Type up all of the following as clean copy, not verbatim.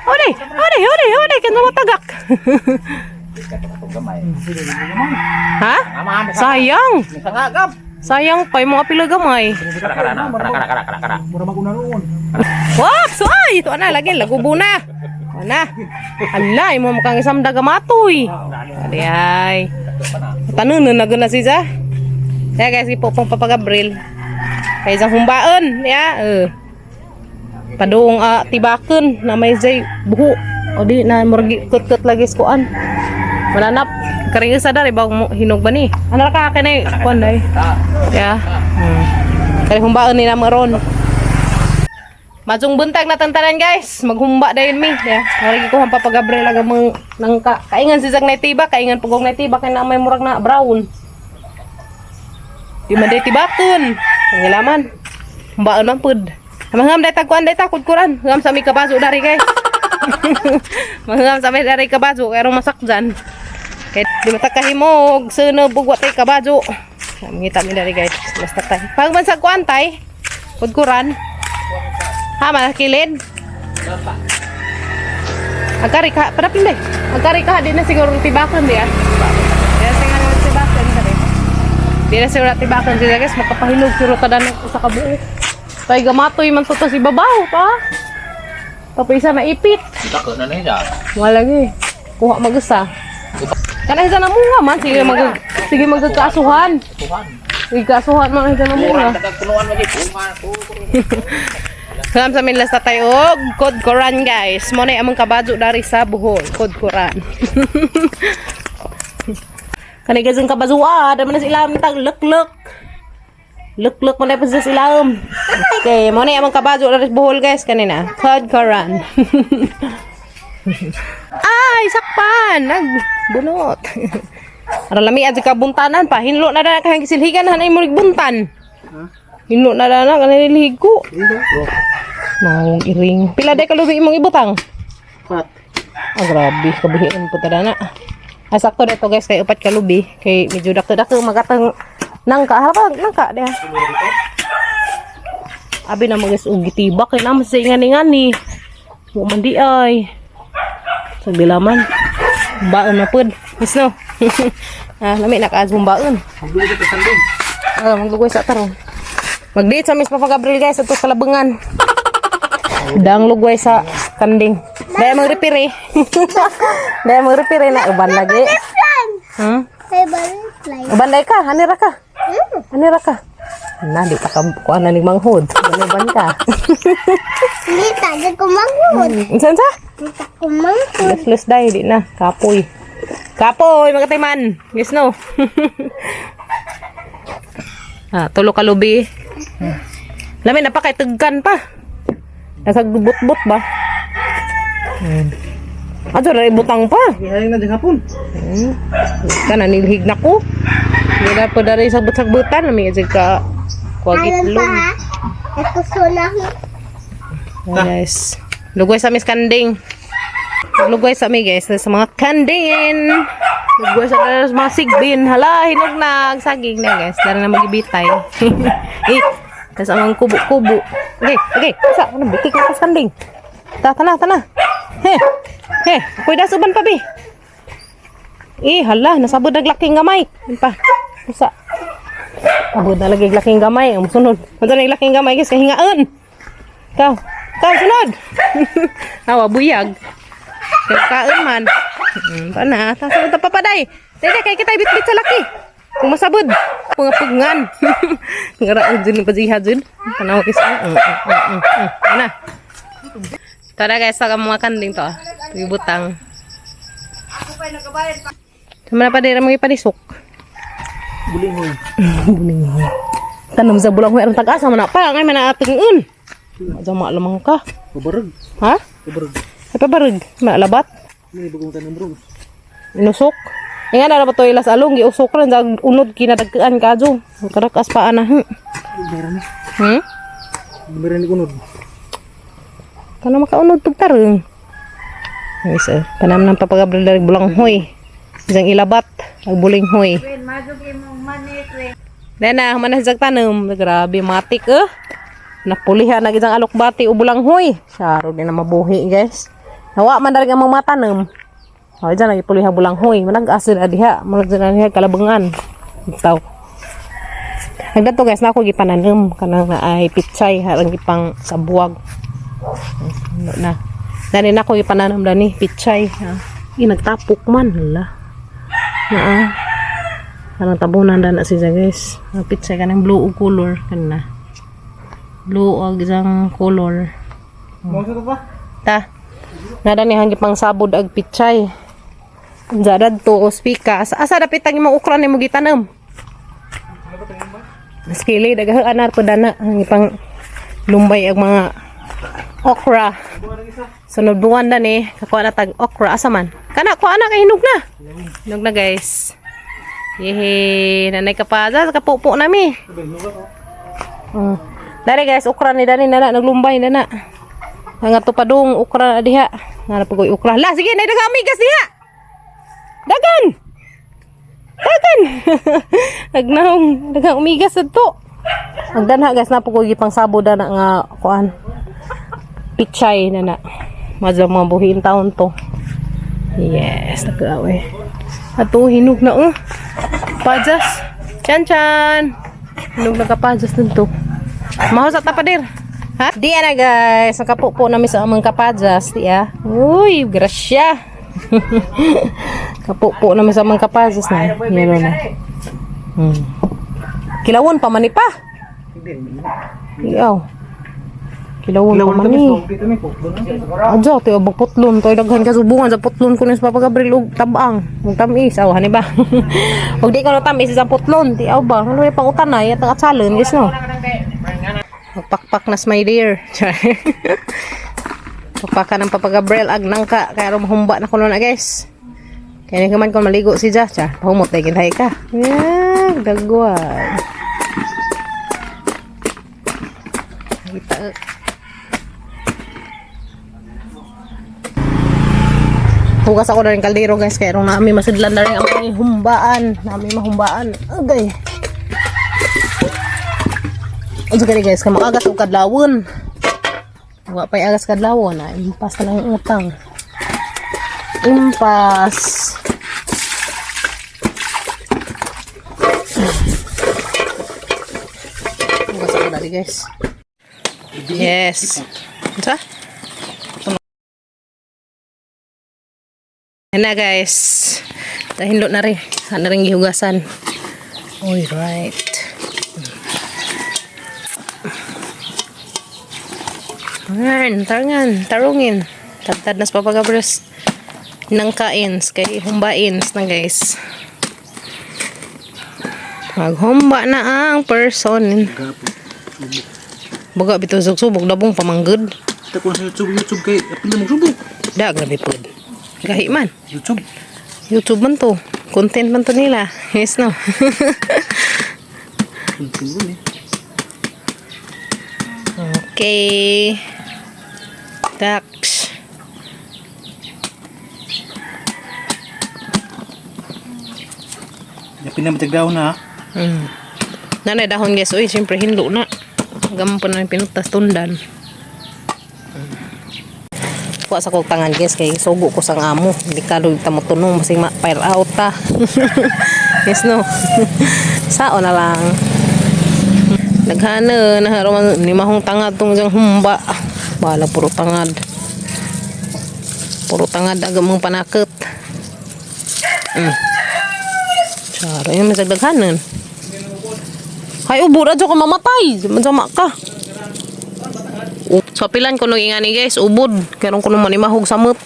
Ode, ode, ode, ode, kaya matagak. Ha? Sayang. Sayang pa yung mga pila gamay. Mura maguna noon. Wap! So ay, ito na lagi lagubo na. Ana. Ala, imo makang isam daga matoy. Adi ay. Tanon na na siya. Kaya guys, ipopong Papa Gabriel. Kay isang humbaon, ya. Padung tibaken na may zay buho. O di na murag kut-kut lagi sa kuan. Mananap kari isa dari bag mo hinog ba ni? Ano ra ka kini kuan day? Ya. Kari humbaon ni na ron. Majong buntag na tantanan, guys. Maghumba dayon mi. Ya. Murag ko ang Papa Gabriel aga mong nangka. Kaingan si Zag na tiba, kaingan pugong na tiba kay na may murag na brown. Di man day tibakon. Pangilaman. Humbaon man pud. Mangham day tagkuan day takod kuran. Hangam sa mi kabaso dari, guys. Mangham sa mi dari kabaso kay rong masakjan. Kay di matakahimog sunob ug wa tay kabaso. Mangita mi dari, guys. Basta tay. Pagman sa kuan tay. Kudkuran. Ha, malakilid? Agkari ka, padapin day. Agkari ka, di na siguro tibakan di ah. Di na siguro tibakan kari. Di na siguro tibakan sila, guys, makapahinog siguro kada ng usa ka buok. Tay gamatoy man to to si babaw pa. Tapos isa na ipit. Dako na niya. Wala lagi. Kuha mag-usa. Kana isa na munga man sige mag sige magkakaasuhan. Tuhan. Sige kaasuhan man isa na munga. Kunuan lagi bunga. Salam sa minlas na tayo og Kod Koran, guys. Mo na among kabajo dari sa Bohol, Kod Koran. Kani guys ang kabazua, dami na sila tag lukluk. Lukluk mo na pa sa ilam. Okay, mo na among kabajo dari sa Bohol, guys, kanina. Kod Koran. Ay, sakpan! Nagbunot. Aron lami adto ka buntanan pa. Hinlo na na kay gisilhigan hanay mo buntan. Hinlo na na kanay nilihig ko. Maong iring. Pila day kalubi imong ibutang? Pat. Ah, grabe. Kabihian po tada na. Ay, sakto dito, guys. Kay upat kalubi. Kay medyo dako-dako magatang nangka. Harap nangka. Diha. Abi na mga og gitibak. Kay naman sa ingani-ngani. Wa man di ay. Sa bilaman. Baon na pud. Yes no. Ah, lami na kaas baon. Maglugod sa sanding. Ah, maglugoy sa tarong. Mag-date sa Miss Papa Gabriel, guys, ato sa labangan. Dang lugway sa kanding. Dahil mag-repair eh. Dahil mag-repair eh na uban lagi. Hey, butterfly. Uban lagi ka, hanira ka. Hanira ka. Na, di pa ka kuha na ni manghod. Uban ka. Hindi tayo kumanghod. Saan sa? Hindi tayo kumanghod. Lus dahil, di na. Kapoy. Kapoy, mga timan. Yes, no? Ah, tulo ka lubi. Lami na pa kay tugkan pa. Nakagbut-but ba? Ato na ibutang pa. Ihaling na dyan hapon. Kana nilhig na ko. Hindi na pa dari sagbut-sagbutan lami jud ka kuwag Alam pa itlog. ha? Ito sulang. Oh, guys. Lugway sa mis kanding. Lugway sa mi, guys, sa mga kanding. Lugway sa mga sigbin. Hala, hinog na ang saging na, guys. Dara na magibitay. Eh, tas ang mga kubo-kubo. Okay. Sa, ano, bitik na tas kanding. Ta, tana, tana. He, he, ako'y dasuban pa, bi. Eh, hala, nasabod ang laking gamay. Yun pa. Usa. Abod na lagi laking gamay. Ang sunod. Ano na laking gamay, guys, kahingaan. Ikaw. Ikaw, sunod. Awa, buyag. Kaya kaon man. Paana. Tasunod na papaday. Dede, kay kita bitbit sa laki. Kung masabod. Pangapugngan. Ngara, dun, paziha dun. Tanaw kis. Ana. Tara, guys, sa mga kanding to. Ah. Ibutang. Sama na pa dira mga ipanisok. Bulinghoy. Bulinghoy. Tanom sa bulanghoy aron tag-asa man na pa ngay man ating un. Jama lamang ka. Pabarag. Ha? Pabarag. Ay pabarag, malabat. May bagong tanong bro. Inusok. Nga na ba to ilas along giusok ran sa unod kinadagkaan ka jo. Karakas pa ana. Meron na. Meron ni kunod. Kana makaunod pagtarong. Yes, eh. Panam ng papagabril dari bulanghoy. Isang ilabat, agbulinghoy. Dena, human na siyang tanom. Grabe, matik eh. Napulihan na isang alokbati o bulanghoy. Saro din na mabuhi, guys. Nawa man dari ang mga tanom. Oh, dyan lagi puliha bulanghoy. Manag asa na diha. Manag na diha kalabangan. Taw. Hagda to guys, na ako gipananom kanang na ay pichay harang gipang sabuag. Ano na. Dani na ako gipananom dani pichay. Ha. I nagtapok man hala. Naa. Kanang tabunan dana siya guys. Ang pichay kanang blue og color kana. Blue og isang color. Mo sa pa. Ta. Nada ni hangi pang sabod ag pichay. Unsa to o spika. Asa, asa dapit ang imong okra nimo gitanom? Skili daghan anar po dana hangi pang lumbay ag mga okra. Sunod buwan na ni, kakuha na tag okra asa man. Kana kuha na kay hinog na. Hinog na guys. Yehe, nanay ka pa. Sa kapupo nami. Oh. Dali guys, okra ni dani nana naglumbay nana. Nga to padung okra na diha. Nga na pagoy okra. La sige nay daghang amigas diha. Dagan. Dagan. Agnahong daghang umigas adto. Ang danha guys na pagoy gipang sabo dana nga kuan. Pichay na na. Madyo mga buhiin taon to. Yes, nagaaway. Ato hinog na oh. Pajas. Chan chan. Hinog na ka pajas nito. Maho sa tapadir. Ha? Di na guys, nakapupo namin sa amang kapajas, di ah. Uy, grasya. Kapupo namin sa amang kapajas na. Yelo na. Kilawon pa man ni pa. Iyaw. Kilawon pa man ni. Adyo, tayo abang putlon. Tayo daghan ka subungan sa putlon ko sa Papa Gabriel og tabang. Ug tamis. Aw, hani ba? Ug di ko na tamis sa putlon. Di aw ba? Ano yung pangutan na? Yatang atsalon, guys no? Magpakpak na my dear. Pakpakan ng Papa Gabriel ag nangka. Kaya aron mahumba na ko na guys. Kaya ni man kung maligo si Ja. Cha, pahumot tayo kintay ka. Yeah, dagway. Kita. Hugas ako na rin kaldero guys. Kaya aron nami masidlan na rin ang mga humbaan. Nami mahumbaan. Agay. Unsa gani guys, kay maagas og kadlawon. Wa pay agas kadlawon na impas na lang yung utang. Impas. Hugas ako dali guys. Yes. Unsa? Yan na guys. Dahinlo na rin. Ano rin gihugasan. Oy, right. Ayan, tarangan, tarungin. Tadtad na sa Papa Gabriel. Nang kains, kay humbains na guys. Maghumba na ang person. Baga bitaw sugsubok dabong pamanggod. Kita ko sa YouTube, YouTube kay apil mo subok. Da grabe pod. Gahi man. YouTube. YouTube man to. Content man to nila. Yes no. YouTube ni. Okay. Tax. Apil na matagdaw na. Mm. Nanay dahon guys, uy, siyempre hinlo na. Gamon pa na yung pinutas tundan. Kuha sa kong tangan guys, kay sugo ko sa amo. Hindi ka lug tamo tunong, masing ma-fire out ta. Yes no. Sao na lang. Naghana, naharuman ni mahong tangad tong diyang humba. Bala puro tangad. Puro tangad agam mong panakot. Charo, yun masagdaghanan. Hay, ubod adyo ka mamatay. Masama ka. So, pilan ko nung ingani guys, ubod. Karon ko naman imahog samot.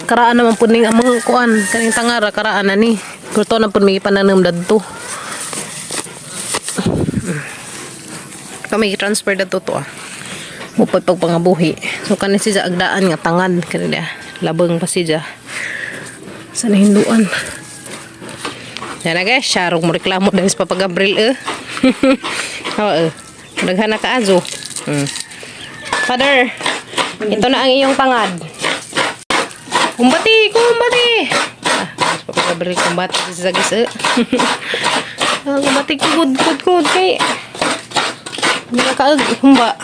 Karaan naman po ning among kuan, kaning tangara karaan na ni. Pero to na po may pananam dadto. Kami transfer dadto to ah. Mupay pagpangabuhi. So kanin siya agdaan nga tangad kanila. Labeng pa siya. Sa nahinduan. Yan na guys, syarong mo reklamo dahil sa Papa Gabriel eh. Oo eh. Daghan na kaazo. Father, ito na ang iyong tangad. Kumbati, kumbati. Ah, Papa Gabriel kumbati sa sagis eh. Ah, kumbati kugod, kugod, kugod kay. Hindi na kaag, humba.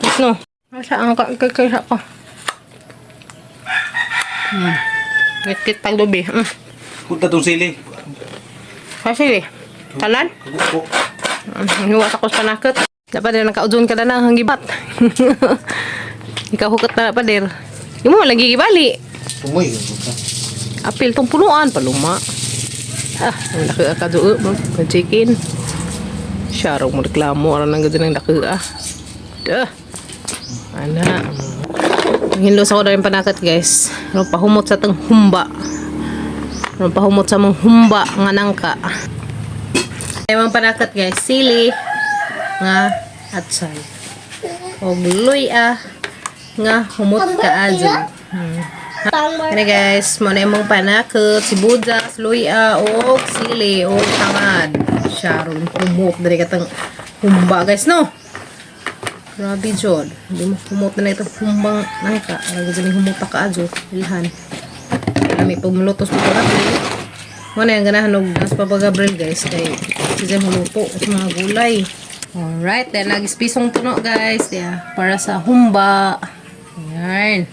Yes no. Asa ang kaya pa. Ngit-ngit paglubi. Punta tong sili. Kasi, tanan? Kagukok. Hiwa sa kos panakot. Dapat din nakaudson ka na lang ang gibat. Ikaw hukot na pader. Yung mo lagi gibali. Tumoy. Apil tong punuan paluma. Ah, ang laki ka duo mo. Chicken. Siya raw mo reklamo aron nang gud ng laki ah. Duh. Ana. Ang hinlo sa ko rin panakot, guys. Ano pahumot sa tang humba. Ano pahumot sa mong humba nga nangka. Ay mga panakot, guys, sili nga atsal. Og luya nga humot ka ajo. Kani guys, mo na imong panakot, sibuyas, luya, og sili, og tangad. Sharon, humot diri katang humba, guys, no? Grabe jod. Hindi mo humot na itong humbang nangka. Ara gud ni humot ka adyo. Ilhan. Kami pagmulutos po ko. Mo na yung ganahan og gas Papa Gabriel, guys, kay siya muluto sa mga gulay. Alright, then nagispisong tuno, guys. Yeah, para sa humba. Ayan.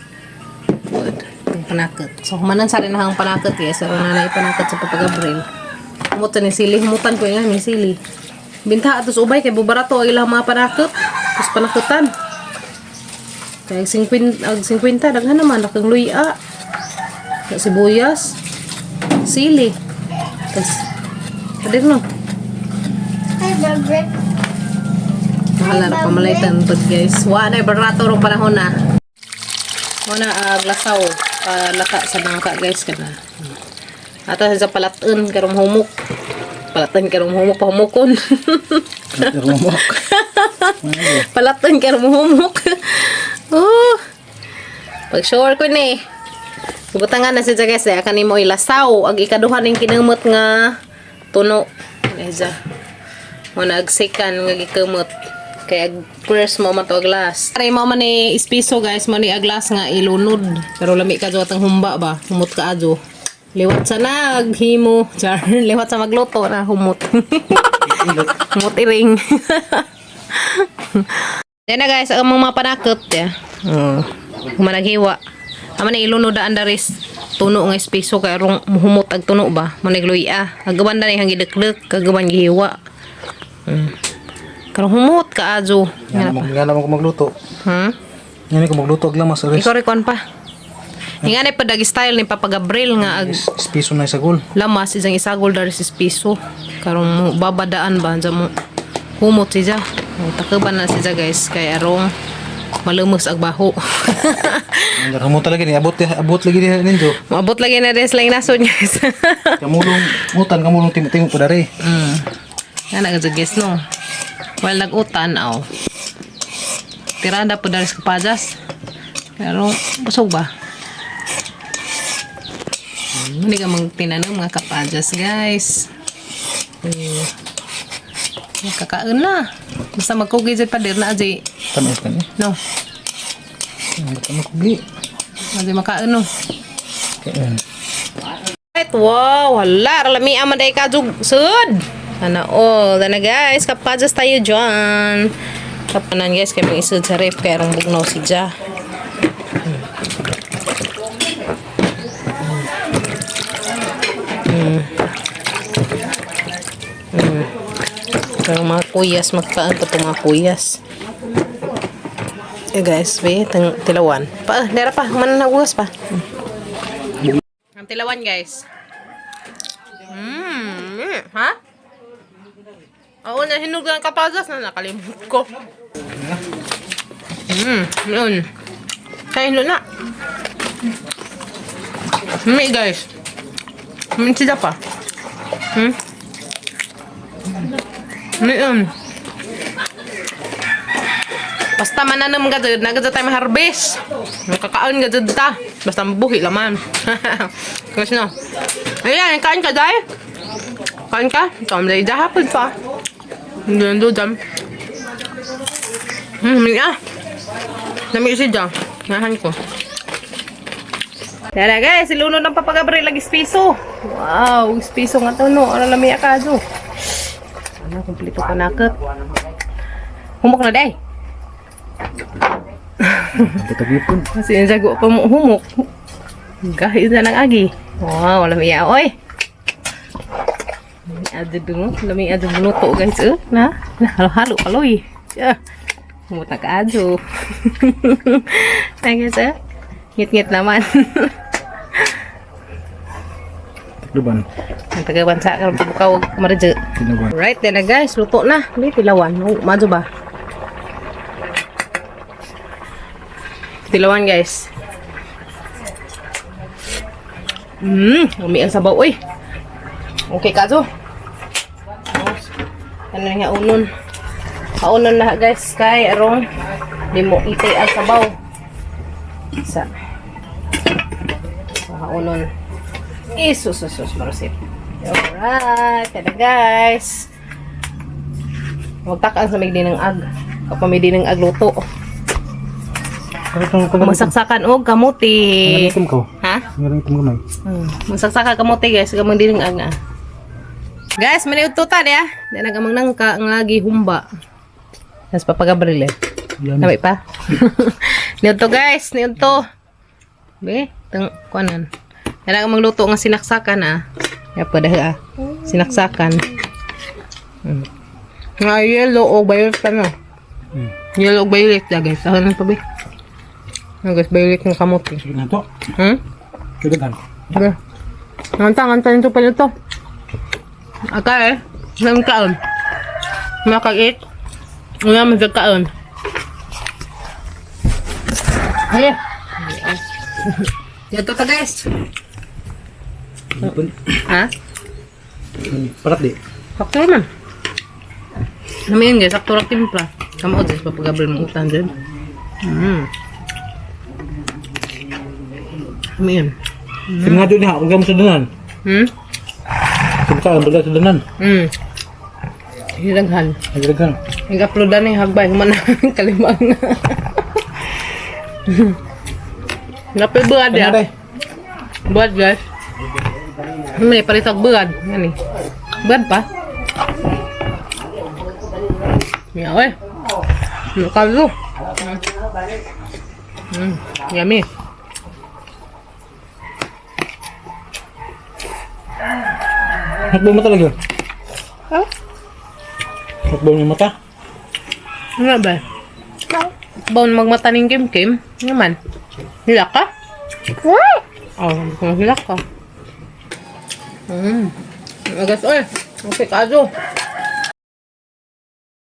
Good. Yung panakot. So, humanan sa rin ang panakot, guys. So, na ipanakot sa Papa Gabriel. Humutan ni sili. Humutan ko yung ni sili. Binta atos ubay kay bubarato ang ilang mga panakot. Tapos panakutan. Kay 50, ag 50 daghan naman lakang luya. Sibuyas. Sili. Tapos kadir no. Ay, babe. Mahala na pamalaytan pag, guys. Wa na barato rong panahon na. Muna glasaw palaka sa bangka, guys, kana. Ato sa palatun karong humok. Palatun karong humok pahumokon. Rumok. Palatun karong humok. Oh. Pag sure ko ni. Butangan na siya, guys, eh. Kani mo ilasaw ag ikaduha ning kinumot nga tuno. Eza. Mo nagsikan nga gikumot. Kay ag first mo man to ag last. Aray mo man ni ispiso, guys, mo ni ag last nga ilunod. Pero lami ka jo atang humba ba. Humot ka adyo. Liwat sa naghimo. Char, liwat sa magluto na humot. Humot iring. Yan na, guys, ang mga panakot ya. Humanaghiwa. Ama na ilunod daan daris tuno nga espeso kay rong muhumot ag tuno ba. Manigluya. Agaban na ni gidekdek, kagaban gihiwa. Karong humot ka adyo. Nga naman ko magluto. Nga ko magluto og lamas aris. Ikaw rekon pa. Nga na padag style ni Papa Gabriel nga ag Piso na isagol. lamas isang isagol daris piso. Karong mo babadaan ba andiyan mo humot siya. O, Takuban na siya, guys, kay arong malumos ag baho. Ang talaga ni abot abot lagi diha ninyo. Maabot lagi na rin sila yung nasod, guys. Kamulong mutan kamulong timo-timo pa dari. Nga na guys, no. While nag-utan, aw. Tirada po daris kapajas. Pero, busog ba? Hindi ka magtinanong mga kapajas, guys. Kakaon na. Basta magkugi dyan pader na, ajay. Tamis kan eh. No, Ang tama kugi. ajay makaon, no. Kaon. Right, wow, hala, lami aman day ka jug sud. Sana all. Dana, guys, kapajas tayo dyan. Kapanan, guys, kay mga isud sa ref kay rong bugnaw si Ja. Pero mga kuyas, magpaan pa itong mga kuyas. Eh guys, be, tilawan. Pa, dera pa, mananagugas pa. Ang tilawan, guys. Ha? Oo, nahinog ang kapazas na nakalimot ko. Yun. Kaya hilo na. Guys. Sila pa. Yun. Basta mananam ka dyan, nagad tayo maharbis. Nakakaon ka dyan ta. Basta mabuhi laman. Guys, no. Ayan, kain ka, Day. Kain ka. Ito, ang day hapon pa. Hindi dudam. Ah. Nami si Jang. Nahan ko. Tara, guys, silunod ng Papa Gabriel lagi piso. Wow, piso nga to no. Ano lami akado. Ano, kumpleto ka nakot. Humok na day. Tatagipon. Kasi yung jago pa mo humok. Gahi na ng agi. Wow, wala miya oy. Lami adto mo, lami adto luto guys eh. Na, na halo-halo kaloy. Yeah. Humot na kaadyo. Ay guys eh. Ngit-ngit naman. Takluban. Ang taga-bansa karon pabukaw maradyo. Tilawan. Right then na guys, luto na. May tilawan. Oh, madyo ba? Tilawan guys. Umi ang sabaw oy. Okay ka zo. Ano nga unon? Kaunon na guys kay arong di mo itay ang sabaw. Sa. So, kaunon. Isus, sus, marusip. Alright, tada guys. Magtakaan sa may ng ag. Kapag may ng ag luto. Masaksakan og kamuti. Itom ko. Ha? Meron itom kamay. Masaksakan kamuti guys, gamang din ng ag na. Guys, maniud tuta ya. Di na gamang nangka nga gihumba. Nas papagabril eh. Yummy. Namay pa. Niud to guys, niud to. Be, tang kuanan. Kailangan magluto nga sinaksakan ah. Ya pa dahil ah. Sinaksakan. Nga yellow o violet ano. Yellow o violet na guys. Ako na pa be. Nga guys, violet ng kamote. Sige na to. Kagaghan. Okay. Nganta, nganta nito pa nito. Aka eh. Nang kaon. Makag-eat. Wala man sa kaon. Hali. Dito ta guys. Ha? Parat di. Sakto naman. Namayin guys, sakto ra timpla. Kamo guys, papagabal mo utan dyan. Namayin. Sim nga doon ha, huwag mo sa dunan. Sim ka, ang sa dunan. Hilaghan. Nagdaghan. Nag-upload na yung hagbay. Humana kalimang na. Napay buad ya. Ano day? Buad guys. May palit og buad. Yan eh. Buad pa. Ya oy. Nakalo. Yummy. Hakbang mo talaga. Ha? Hakbang yung mata. Ano ba? Baon magmata ning Kim Kim. Ano man? Hilak ka? What? Oh, kung hilak ka. Agas, oy. Okay, kaso.